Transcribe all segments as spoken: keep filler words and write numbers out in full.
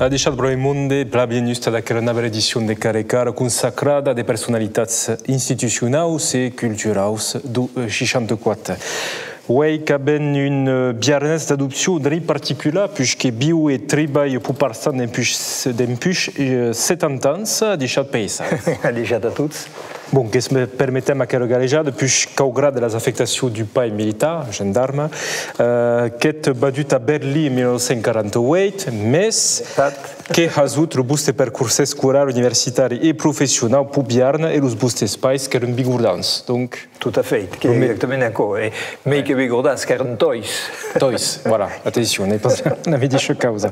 Adishatz, brave monde, plan bienvenguts tad aquera navèra edicion de Cara e Cara, consacrada a de personalitats institucionaus e culturaus deu, eh, seishanta-quate. Uei qu'avem un, eh, biarnés d'adopcion drin particular, puishque viu e tribalha peu parçan dempuish, dempuish, eh, setanta ans. Adishatz, paisans. Adishatz a tots. Bon, que's me permetem aquera galejada, puish qu'au grat de las afectacions deu pair militar, gendarme, eh, qu'ètz vadut a Berlin en mila nòu cents quaranta-ueit, mes que hasut lo vòste percors escolar, universitari e professionau peu Biarn e los vòstes pairs qu'èran bigordans. Donc, tot à fait, qu'ei exactament aquò, e mei que bigordans, qu'èran tois. Tois, voilà, atencion, n'ei pas una medisha causa.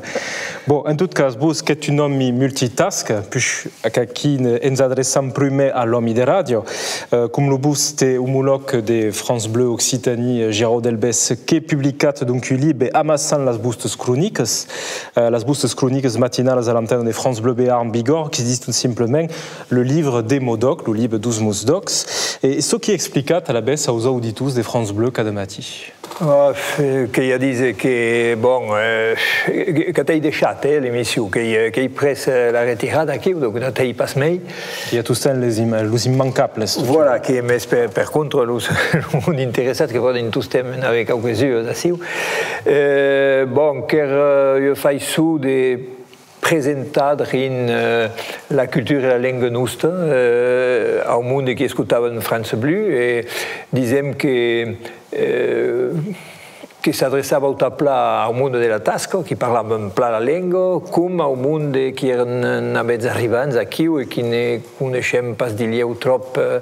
Bon, en tot cas, vos qu'ètz un òmi multitask, puish qu'aquí ne-, ens adreçam prumèr a l'òmi de ràdio, eh, com lo vòste omològ de France Bleu Occitanie, eh, Gérard Delbès, qu'a publicat, donc, un libe amassant las vòstas cronicas, eh, las vòstas cronicas matinalas a l'antena de France Bleu Béarn Bigòrra, qui ditz tot simplament le livre des mots d'òc, lo libe deus mots d'òc, e çò qui explica alavetz aus auditors de France Bleu cada matin. Ah, eh, qu'ei a díser que, bon, eh, que, qu'at ei deishat, eh, l'emission, qu'ei, eh, qu'ei pres, eh, la retirada aquiu, donc n'at ei pas mei. I a tostemps les im-, los immancables. Voilà, que, mes per, per contra, los, los interessats que pòden tostemps n'aver quauques ues aciu. Eh, bon, qu'èra ua faiçon de presentar drin, eh, la cultura e la lenga nosta, eh, au monde qui escotavan France Bleu, e disem que, eh, que s'adreçava autant plan au monde de la tasca, qui parlavan plan la lenga, com au monde qui èran navèths arribants aquiu e qui ne coneishem pas dilhèu tròp, eh,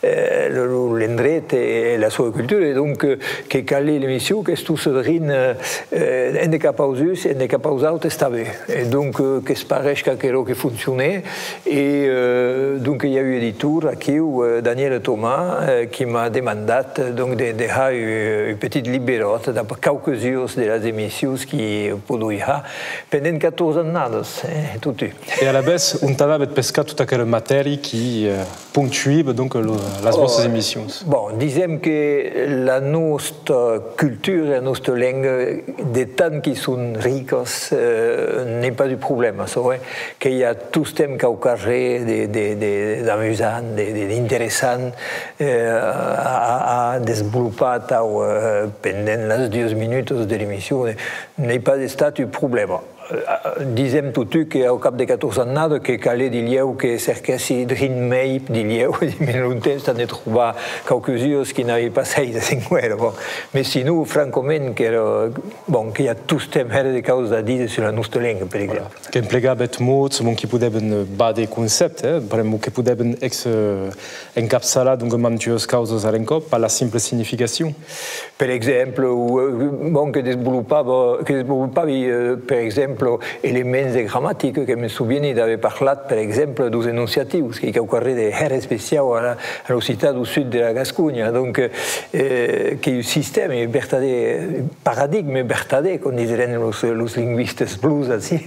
eh, lo, lo, l'endret e, e la soa cultura. E donc, eh, que calè l'emission qu'estusse drin, eh, eh, ende cap aus uns, ende cap aus autes tanben. E donc, eh, que's pareish qu'aquerò que foncionè. E, eh, donc, i a un editor aquiu, eh, Daniel Thomas, eh, qui m'a demandat, eh, donc, de, de har un, un petit liberòt dab quauques ues de las emissions qui podoi har pendent quatorze annadas, eh, totun. E alavetz, ont anavetz pescar tota aquera matèria qui, eh, ponctuiva, donc, lo, las vòstas emissions? Bon, disem que la nosta cultura e la nosta lenga, de tant qui son ricas, eh, n'ei pas un problèma, çò, eh, que i a tostemps quauquarren de, de, de, d'amusant, de, de, d'interessant, eh, a, a, a desvolopar tau, eh, pendent las duas minutas de l'emission, eh, n'ei pas estat un problèma. Eh, disem totun que au cap de quatorze annadas que calè dilhèu que cerquèssi drin mei dilhèu dins mon temps, tant de trobar quauques ues qui n'avè pas hèit enqüèra, bon. Mes sinon, francament, qu'èra, bon, que i a tostemps hèra de causas a díser sus la nosta lenga, per exemple. Qu'emplegàvetz mots, bon, qui podèvan, eh, vàder concèptes, eh, pr'amor que podèvan ex-, eh, encapsalar, donc, mantuas causas a l'encòp, pas la simpla significacion. Per exemple, o, eh, bon, que desvolopava, que desvolopavi, eh, per exemple, elements de gramatica, que me sovieni d'aver parlat, per exemple, deus enonciatius, qu'ei quauquarren de hèra especiau a la, a l'occitan deu sud de la Gasconha. Donc, eh, qu'ei un sistèma vertadèr, paradigme vertadèr, com diserén los, los lingüistas blus ací,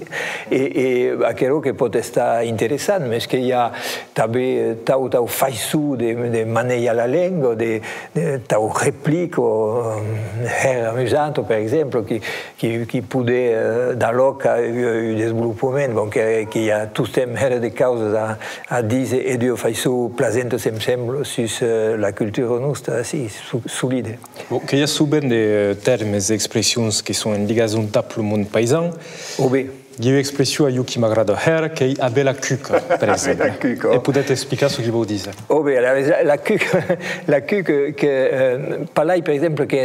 e, e aquerò que pòt estar interessant, mes que i a tanben, eh, tau, tau faiçon de, de manejar la lenga, de, de, tau replica, eh, hèra amusanta, per exemple, qui, qui, qui podè, eh, dar lòc a un, un desvolopament, bon, que, que i a tostemps hèra de causas a, a díser e d'ua faiçon plasenta, se'm sembla, sus, eh, la cultura nosta, ací, su-, solide. Bon, que i a sovent de, eh, tèrmes e expressions que son ligats un tau lo mond paisan. O ben. I a ua expression a jo qui m'agrada hèra, qu'ei aver la cuca, per exemple. Aver la cuca. E podètz explicar çò qui vòu díser? O ben, la, la, la cuca, la cuca, que, eh, parlai, per exemple, que,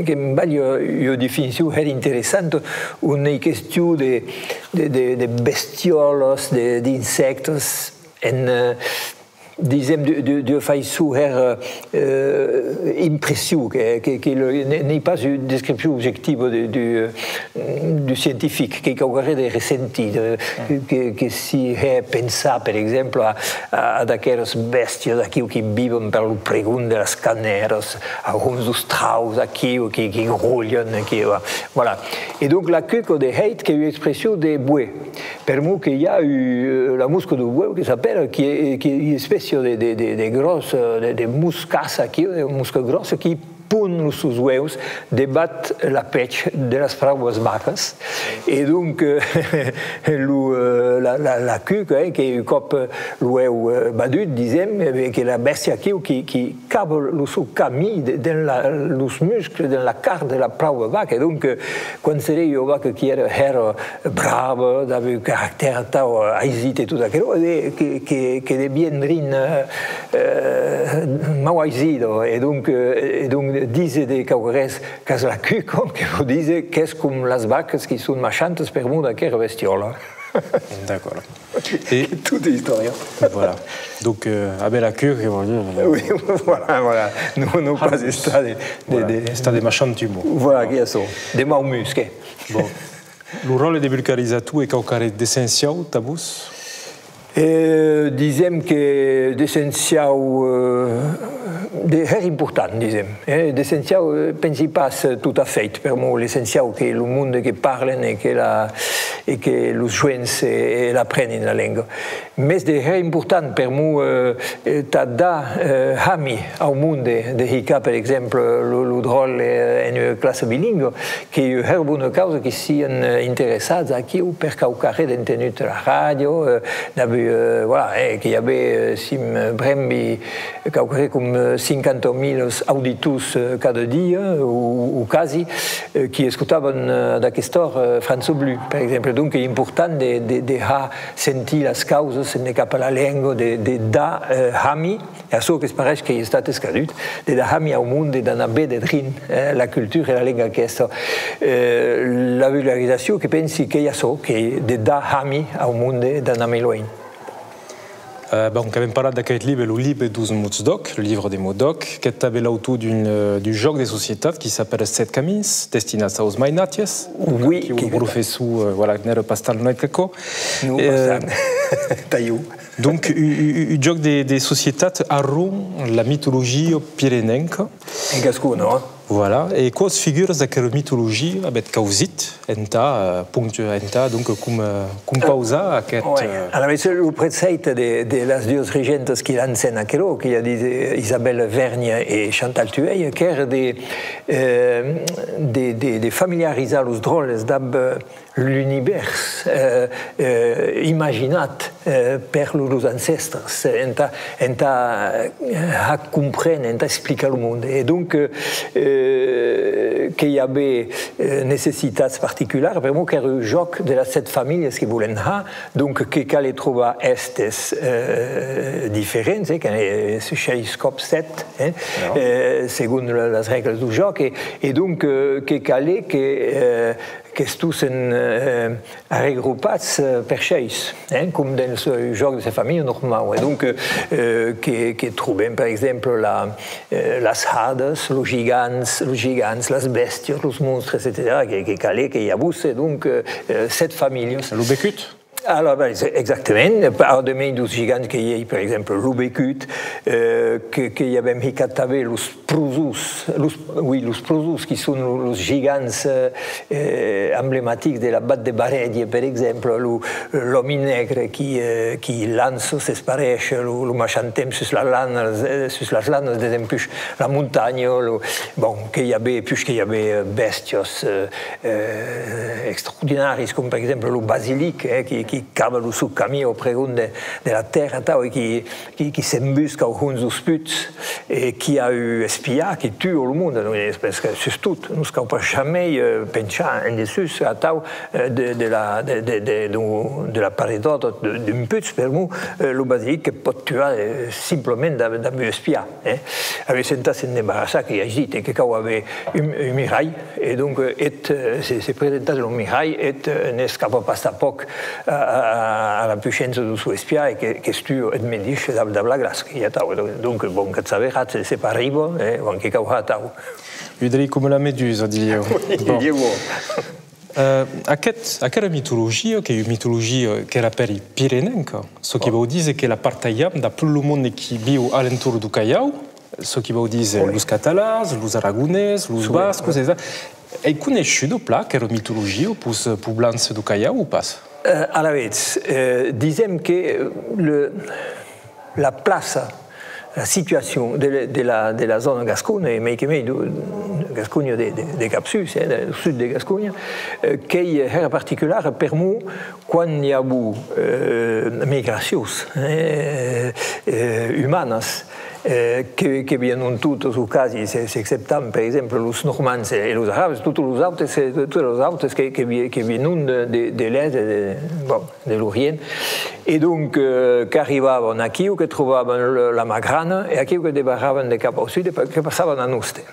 que'm balha ua definition hèra interessanta, on ei question de, de, de, de bestiòlas, de, d'insèctes, en, eh, disem, de, de, d'ua faiçon hèra, eh, impression, que, que, que le, ne-, n'ei pas ua descripcion objectiva de, de, eh, deu scientific, qu'ei quauquarren de ressentit, eh, que, que s'i hè pensar, per exemple, a, a, ad aqueras bèstias aquiu qui vivan per lo pregon de las canèras, a hons deus traucs aquiu, qui, qui grolhan, qui, voilà. E donc la cuca de hèit qu'ei ua expression de boès. Per'mor que i a u-, la mosca deu boès, que s'apèra, qui ei, qui ei ua espècia de, de, de, de gròssa, de, de moscassa, qui, de mosca gròssa, qui pon los sos uèus devath la pèth de las prauas vacas. E donc, eh, lo, eh, la, la, la cuca, eh, que un còp, eh, lo uèu, eh, vadut, disem, eh, que la bèstia aquiu qui, qui cava lo son camin de, dens la, los muscles, dens la carn de la prauba vaca. E donc, eh, quan seré ua vaca qui èra hèra brava, dab un caractèr atau, eh, aisit e tot aquerò, e que, que, que deviendrìn, eh, eh, mau aisida. E donc, eh, e donc, díser de quauquarrés qu'as la cuca, que vòu díser qu'ès com las vacas qui son machantas per'mor d'aquera bestiòla. D'acòrd. E tota istòria. Voilà. Donc, euh, aver la cuca, que vòu díser, euh, oui, voilà, voilà. Non, non pas estar de, de, voilà, de, estar de machant umor. Voilà, bon, qu'ei açò. De mau musc, eh. Bon. Lo ròtle de vulgarizator ei quauquarren d'essenciau tà vos? Eh, disem que d'essenciau, eh, de hèra important, disem, eh, d'essenciau, eh, pensi pas tot a fèit, per'mor l'essenciau qu'ei lo monde que parlen e que la, e que los joens, eh, l'aprenin la lenga. Mès de hèra important per'mor, eh, eh, tà dar, eh, hami au monde de hicar, per exemple, lo, lo dròlle, eh, en ua classa bilingua, qu'ei ua hèra bona causa que sian, eh, interessats aquiu per quauquarren d'entenut a la ràdio, eh, dab, eh, voilà, eh, que i avè, eh, si me brembi, quauquarren com, eh, cinquanta mila auditors, eh, cada dia, o, o quasi, eh, qui escotavan, eh, d'aquesta ora, eh, France Bleu, per exemple. Donc, ei important de, de, de har sentir las causas, entà cap a la lenga, de, de dar, eh, hami, e açò que's pareish qu'ei estat escadut, de dar hami au monde d'anar véder drin, eh, la cultura e la lenga aquesta. Eh, la vulgarizacion, que pensi qu'ei açò, qu'ei de dar hami au monde d'anar mei luenh. Eh, bon, qu'avem parlat d'aqueth libe, lo libe deus mots d'òc, le livre des mots d'oc, qu'ètz tanben l'autor d'un, eh, d'un jòc de societat qui s'apèra Sèt camins, destinats aus mainatges. Oui, qu'aquiu lo professor, eh, voilà, n'èra pas tan lueit qu'aquò. Non, pas tant. Tà jo. Donc, un, un, un jòc de, de societat arron la mitologia pirenenca. En gascon, non? Voilà. E quaus figuras d'aquera mitologia avètz causit entà, eh, ponct-, entà, donc, com-, eh, compausar aqueth, ouais, eh, alavetz, lo prètzhèit de, de las duas regentas qui lancen aquerò, que i a dit, eh, Isabelle Vergne e Chantal Tueil, qu'èra de, eh, de, de, de familiarizar los dròlles dab, eh, l'univèrs, eh, eh, imaginat, eh, per lo, los ancèstres, entà, entà, eh, har compréner, entà explicar lo monde. E donc, eh, eh, que i avè, eh, necessitats particularas, per'mor qu'èra un jòc de las sèt familhas que volèn har, donc que calè trobar hèstes, eh, diferents, eh, que, eh, sheis còps sèt, eh, eh, segon la, las règlas deu jòc, e, e donc, eh, que calè que, eh, qu'estossen, eh, arregropats, eh, per sheis, eh, com dens un jòc de sèt familhas normau, eh. Donc, eh, que, que trobem, per exemple, la, eh, las hadas, los gigants, los gigants, las bèstias, los monstres, etcetèra, que, que calè que i avesse, donc, eh, eh, sèt familhas. Lo becut? Alors, ben, c'est exactament. Au demei deus gigants que i ei, per exemple, lo becut, eh, que, que i avèm hicat tanben los prosors, los, oui, los prosors qui son lo, los gigants, eh, eh, emblematics de la Vath de Barètge, per exemple, lo, l'òmi negre qui, eh, qui lança, s'espareish, lo, lo maishant temps sus la lana, eh, sus las lanas, desempuish la montanha, lo, bon, que i avè, puish que i avè, eh, bèstias, eh, eh, extraordinàrias, com per exemple lo basilic, eh, qui, qui cava lo son camin au pregon de, de la tèrra, atau, e qui, qui, qui s'embusca au hons deus puigs, e qui a un espiar, qui tua lo monde. Donc, es, es que sustot, nos cau pas jamei, eh, penchar en dessús, atau, eh, de, de la, de, de, de, d'un, de la paredòta de, d'un puig, per'mor, eh, lo basilic que pòt tuar, eh, simplament dab, dab un espiar, eh. Alavetz, entà se'n desbarrassar, qu'ei aisit, e que cau aver un, un miralh, e donc, eh, eth, eh, se, se presentatz lo miralh, eth, eh, n'escapa pas tanpòc a, a, a la puishença deu son espiar, e que, que's tua eth medish dab, dab la glaç, qu'ei atau. Donc, donc, bon, qu'ac saberatz, se, se pas arriba, eh, bon, que cau har atau. Ua dei coma la medusa, dilhèu. Oui, bon. Dilhèu. Eh, aqueth, aquera mitologia, qu'ei ua mitologia qu'èra per pirenenca, çò qui vòu díser que la partajam dab tot lo monde qui viu a l'entorn deu Calhau, çò qui vòu díser los catalans, los aragonés, los bascos, etcetèra. Ei coneishuda plan aquera mitologia peus poblants deu Calhau o pas? Eh, alavetz, eh, disem que, eh, le, la plaça, la situacion de, de la, de la zòna gascona, e mei que mei de Gasconha de, de, de Capsús, eh, del sud de Gasconha, eh, qu'ei hèra particulara per'mor quan i avó, eh, migracions, eh, eh, umanas, eh, que, que vienon totas o quasi, se, s'exceptam, per exemple, los Normands e, e los Arabes, totes los autes, eh, totes los autes que, que vie-, que vienon de, de, de l'Èst, de, de, bon, de l'Orient. E donc, eh, qu'arribavan aquiu, que trobavan le, la mar grana, e aquiu que debarravan de cap au sud, e pa-, que passavan a noste.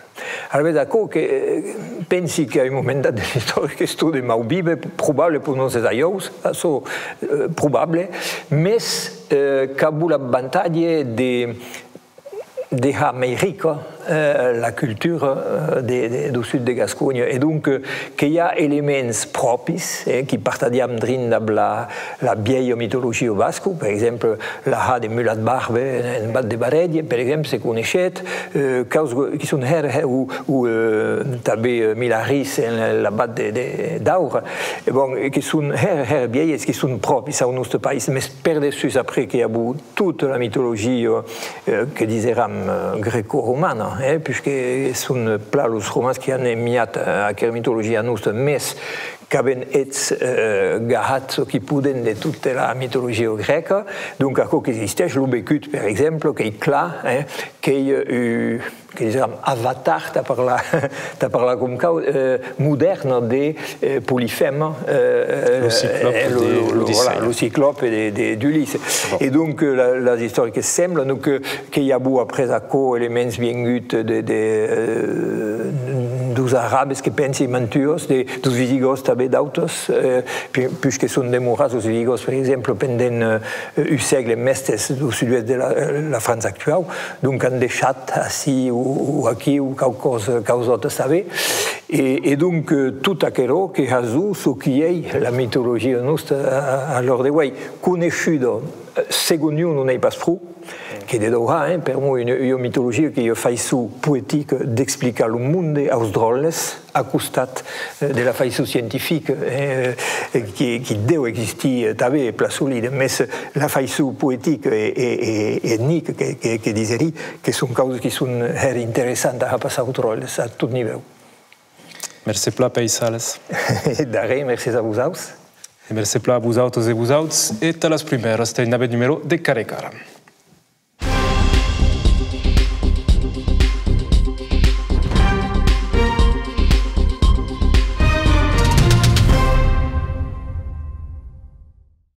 Alavetz, aquò que, eh, pensi qu'a un moment dat de l'istòria qu'estó de mau víver, probable per nòstes aïòus, açò, eh, probable, mes, eh, qu'avó l'avantatge de, de har mei rica, eh, la cultura, eh, de, de, deu sud de Gasconha. E donc, eh, que i a elements pròpis, eh, qui partatjam drin dab la, la vielha mitologia basca, per exemple, la ha de Mulat Barbe en Vath de Barèja, per exemple, se coneishetz, eh, causas qui son hèra, hèra, o, o, eh, tanben, eh, Milarís en la Vath de, de, d'Aura, e bon, e qui son hèra, hèra vielhas, qui son pròpis au nòste país, mes per dessús après que i avó tota la mitologia, eh, que diseram, eh, grecoromana, eh, puisque son plan los romans qui an enmiat, eh, aquera mitologia a nosta, mes qu'avèn eth, eh, gahat çò qui podèn de tota la mitologia grèca. Donc, aquò qu'existeish, lo becut, per exemple, qu'ei clar, eh, qu'ei, eh, que diseram avatar, tà parlar, tà parlar com cau, eh, modèrna de, eh, Polifèma, eh, lo ciclòp, eh, lo, de, lo, lo, voilà, lo ciclòp de, de, d'Ulisses. Bon. E donc, eh, la, las istòrias que semblan, donc, eh, que i avó après aquò elements vienguts de, de, eh, deus Arabes, que pensi, mantuas, de, deus Visigòts tanben, d'autes, eh, pu-, puisque son demorats los Visigòts, per exemple, pendent, eh, un sègle mèstes deu sud-oèst de la, la França actuau, donc an deishat ací o, o aquiu quaucòs, causòtas tanben. E, e donc, eh, tot aquerò que hasó çò qui ei la mitologia nosta a, a, a l'òra de uei, coneishuda, eh, segon jo, non ei pas pro, que de dau har, eh, per'mor ua, ua mitologia qu'ei ua faiçon poetica d'explicar lo monde aus dròlles, a costat, eh, de la faiçon scientifica, eh, qui, qui deu existir, eh, tanben, plan solide, mes la faiçon poetica e, e, e etnica que, que, que diserí, que son causas qui son hèra interessantas a passar aus dròlles a tot nivèu. Mercé plan, Pèir Sales. D'arren, mercés a vosauts. E mercé plan a vosautas e vosauts, e tà las prumèras, tà un navèth numèro de Cara e Cara.